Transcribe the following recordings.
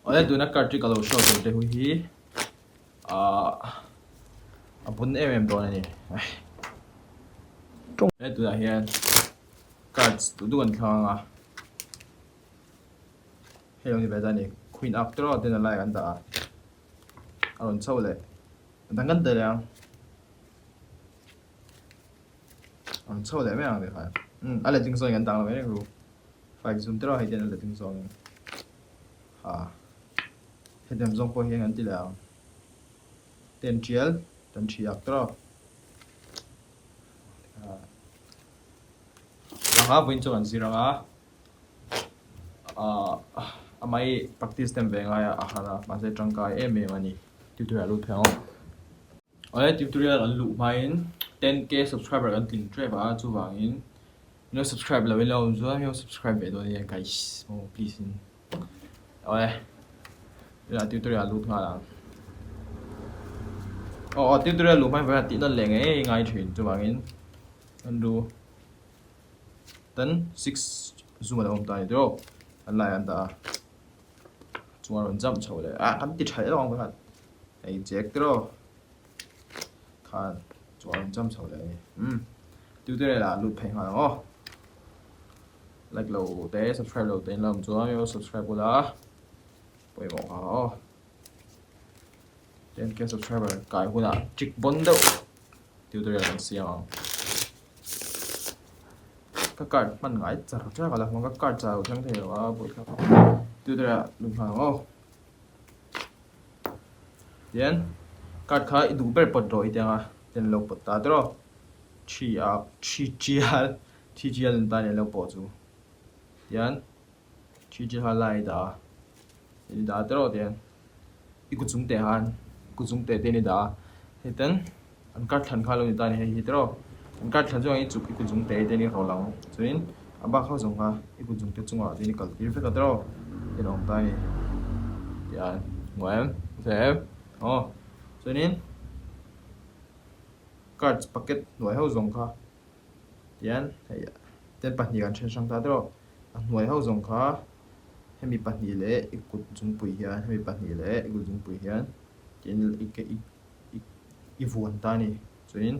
Awle tuna card hi ka lo show tur te hu hi ahh a bun em em dawn a ni. He tunah hian cards duh duh kan thlang ang a, hei lo ni ve ta a ni queen ak te rawh ten a lai an dah a, a rawn chho leh a dang kan tel ang. A rawn chho leh mai ang tikhan umm a letling zawngin kan dang lo mai reng ru. Five zum te rawh hei hian a letling zawngin ha hetiang zawng pawh hian kan ti leh ang ten tial kan thi ak te rawh anga vawiin chu kan zir anga ah a mai practice te an ve ngai a a har a mahse tangkai em em a ni tutorial lut phei ang aw. Awle tutorial an luh hmain 10k subscriber kan tling tep a chuvangin Min lo subscribe lo in lo awm chuan min lo subscribe ve dawn ania guys aw please in awle tunah tutorial lut nghal ang aw aw tutorial luh hmain vawiin tih nawn leh ngei ngai thin chuvangin an lu tan six zoom a lo awm ta a ni tiraw an laiah an dah a chungah rawn jump chho leh ah kan ti tha leh ang vawiin hei chek tiraw. Khan chuan rawn cham chho leh a ni. Umm tutorial ah lut phei nghal ang aw. Like lo te subscribe lo te in la awm chuan emaw subscribe ula pawimawh nghal aw. 10k subscriber kai hunah trick bon deuh tutorial kan siam ang. Ka card hman ngai char char ka la hmang ka card char lo thleng thei lo a buaithlak tutorial ah lut nghal ang aw. Tian card kha i duh ber pawt rawh i ti ang a tian lo pawt ta tawrh thi a thi tial thi tial an tan lo pawh chu tian thi tial kha lai i dah a i dah tawrh tian i kut chung teh khan kut chung teh te in i dah a hetiang an card thlan kha lo ni ta a ni hei hi tawrh an card thlan chuan i chuk i kut chung teh te in i rawlh ang chuanin a bak ho zawng kha i kut chung te chungah chuan i kal tir vek a tawrh in awm ta a ni tiang hmu em hmu em aw chuanin cards packet hnuai ho zawng kha tian hei ten pahnih an then hrang ta tawrh a hnuai ho zawng kha hemi pahnih leh i kut zungpui hian hemi pahnih leh i kut zungpui hian tian i i i vuan ta a ni chuanin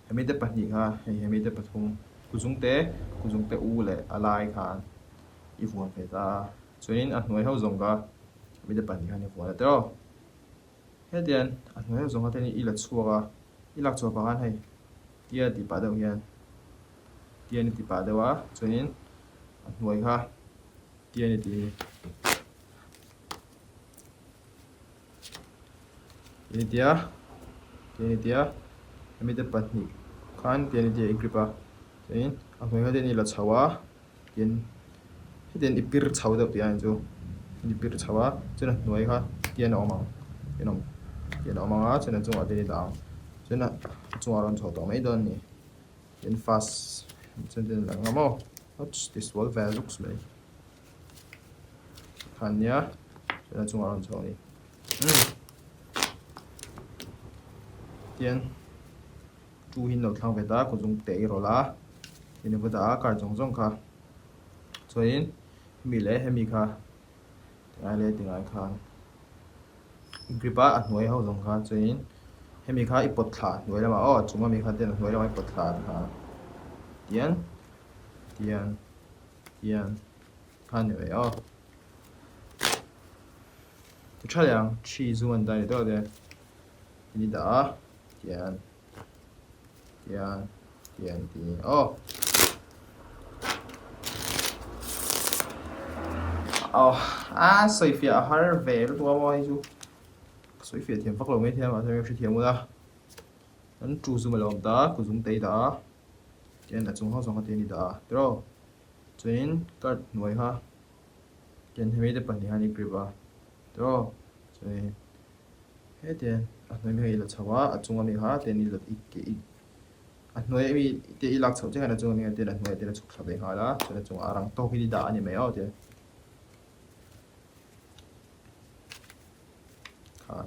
hemi te pahnih kha hei hemi te pathum kuzungte kuzungte u leh a lai khan i vuan ve ta a chuanin a hnuai ho zawng kha hemi te pahnih khan i vuan a tiraw hetiang a hnuai ho zawng kha te i la chhuak a i lak chhuah pah khan hei tia tih pah deuh hian tian i ti pah deuh a chuanin a hnuai kha tian i ti a ni. Tian i tia tian i tia hemi te pahnih khan tian i tia i grip a chuanin a hnuai kha tian i la chho a tian hetiang i pir chho deuh tih a ni chu i pir chho a chuan a hnuai kha tian a awm ang tian a awm tian a awm ang a chuan a chungah tian i dah ang chuan a chungah a rawn chho tawh mai dawn a ni tian fast chuan tian a lang ang maw oops tisual ve zuks mai. Khan nia chuan a chungah a rawn chho a ni umm tian tu hi an lo thlang ve ta kut zung teh i rawlh a tin a va dah a car zawng zawng kha chuanin hemi leh hemi kha tingai leh tingai khan i grip a a hnuai ho zawng kha chuanin hemi kha i pawt thla hnuai lamah aw a chung ami kha ten a hnuai lamah i pawt thla kha tian tian. Hian kha ni mai aw. Ti tha leh ang thi zum an dah ni deuh te ni dah a tian tian tian ti ni aw. Aw a sawi fiah a har ve lutuk a maw hei chu ka sawi fiah thiam vak lo mai thei a mahse hre thiam ula an tu zum a lo awm ta kut zum te i dah a. Tian a chung ho zawng kha tian i dah a tiraw chuanin card hnuai kha tian hemi te pahnih khan i grip a tiraw chuanin hetiang a hnuai mi kha i la chho a a chung ami kha tian i la i ke i a hnuai ami te i lak chhoh chiah khan a chung ami kha tian a hnuaiah tian a chhuk thla ve nghal a chuan a chungah a rang tawkin i dah a ni mai aw tian khan.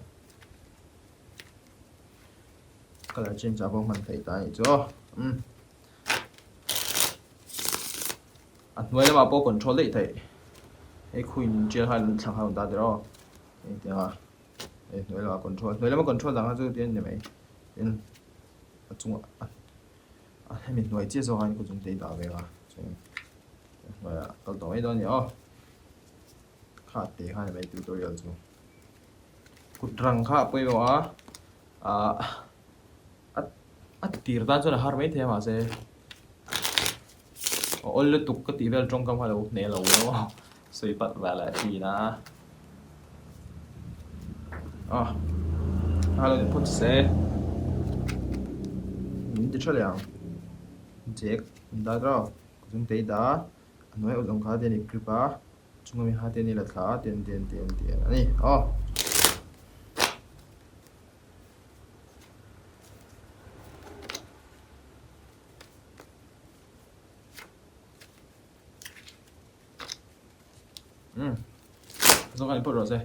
Colour change ah pawh hman theih ta a nih chu aw umm a hnuai lamah pawh control daih theih hei khuin tial khan thla kha a rawn ta der aw. Engtiang a hei hnuai lamah control hnuai lama control dang kha chu tian ni mai tin a chungah a hemi hnuai chiah zawk hian kut zungte i dah ve a chuan hnuaiah kal tawh mai dawn a ni aw kha te kha ni mai tutorial chu kut rang kha a pawimawh a ah a a tir tan chuan a har maithei a mahse a awl lutuk ka tih vel tawngkam kha a lo hneh lo emaw sawi palh vel leh thin a ah a lo inphut se min ti tha leh ang jack an dat rau zungte i dah a a hnuai awt ang kha te a ni grip a chunga mi ha te a ni la thla a tian tian tian tian a ni aw. Umm zawng khan input rawh se.